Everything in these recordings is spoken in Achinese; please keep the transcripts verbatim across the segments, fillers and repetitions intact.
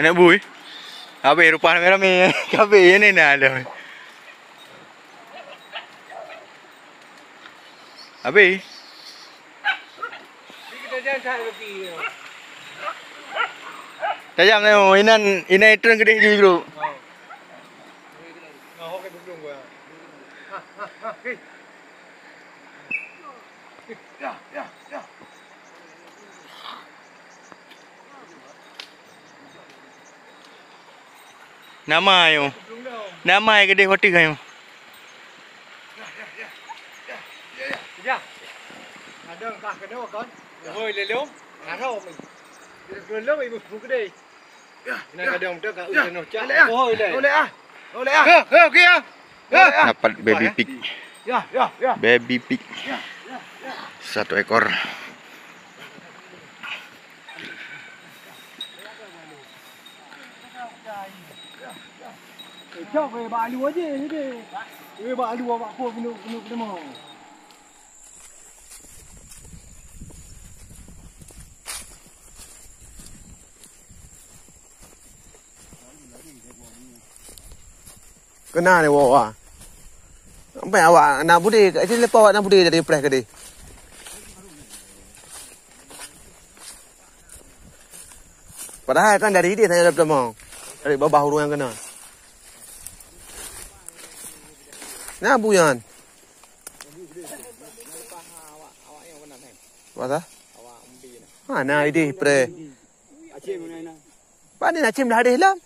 Aneuk bui. Habéh rupah ramé-ramé. Habéh, ini nah dah. Habéh. Tajam tengok, inan, inan itrön keudeh ju, bro. Nama yo. Nama yo keudeh watèe yo. Ya. Ada kah kena kan? Hoi lelong. Haram. Lelong ibu buku deh. Nah, kadang betul kat ujian noh cak. Oleh ah. Oleh ah. Oleh ah. Okey ah. Dapat baby pig. Ya, ya, ya. Baby pig. Satu ekor. Cok weh bak alu aja ni. Weh bak alu bak pun kena kena kena. Kena ni woe. Sampai awak na bude, kat sini lepas awak na bude dari preh ke deh. Padahal kan dari dia saya dah bertemu. Dari babah urang yang kena. Na buyan. Masa? Mana idih pre? Pane na cim dah hadih lam.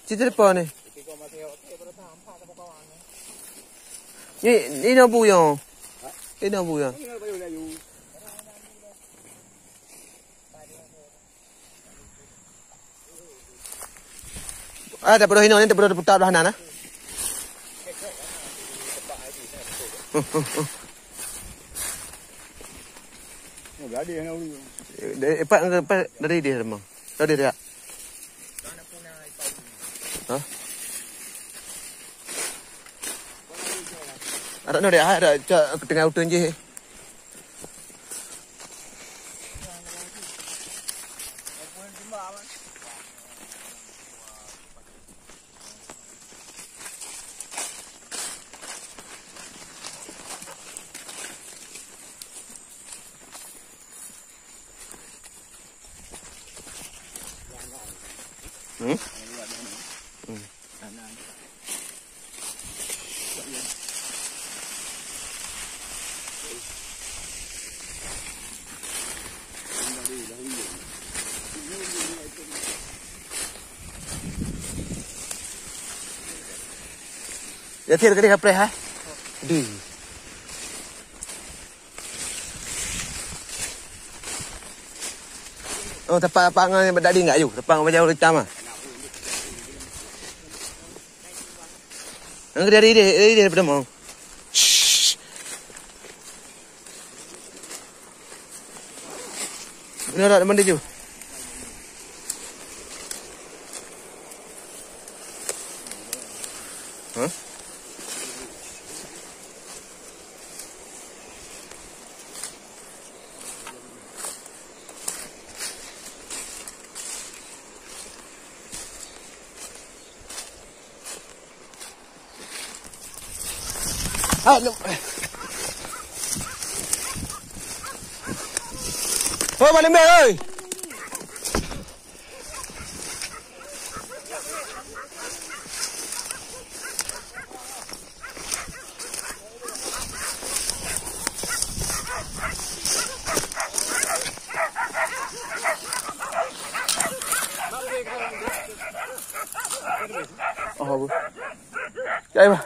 Cit depan ni. Ni, ni na buyan. Ni na buyan. Ah, daripada hino ni, daripada putar belah nan, ah. Dari, empat, empat dari dia sama. Dari dia. Ha? Ada no dia, ada cak tengah utun je. Hmm? Hmm. Ya, tiada kena kapreh, ha? Di. Oh, tapak-tapak ngon bak dadi enggak yu? Tapak ngon bajau hitam ah. Nang dari dia, dari dia pada mau. Shh. Ini ada teman dia tu. Hai, lom. Hoi, Malem Bek, oi. Oh, bagus. Cai, bah.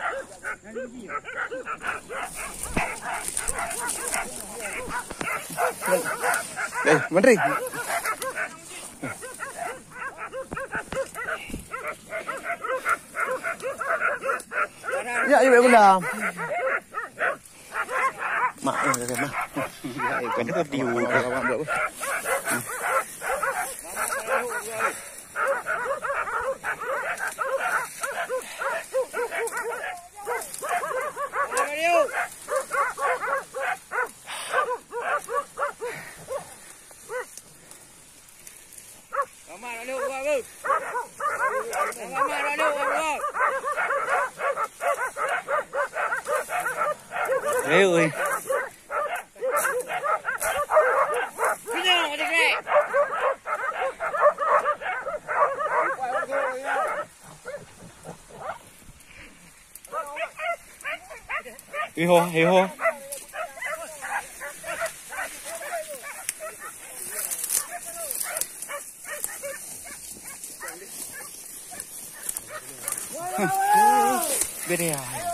Eh, menteri. Ya, ya, baik guna. Mak, eh, mak. Ya, eh, kan dia tadi. Eh, oi. Iho, iho. Beda ya.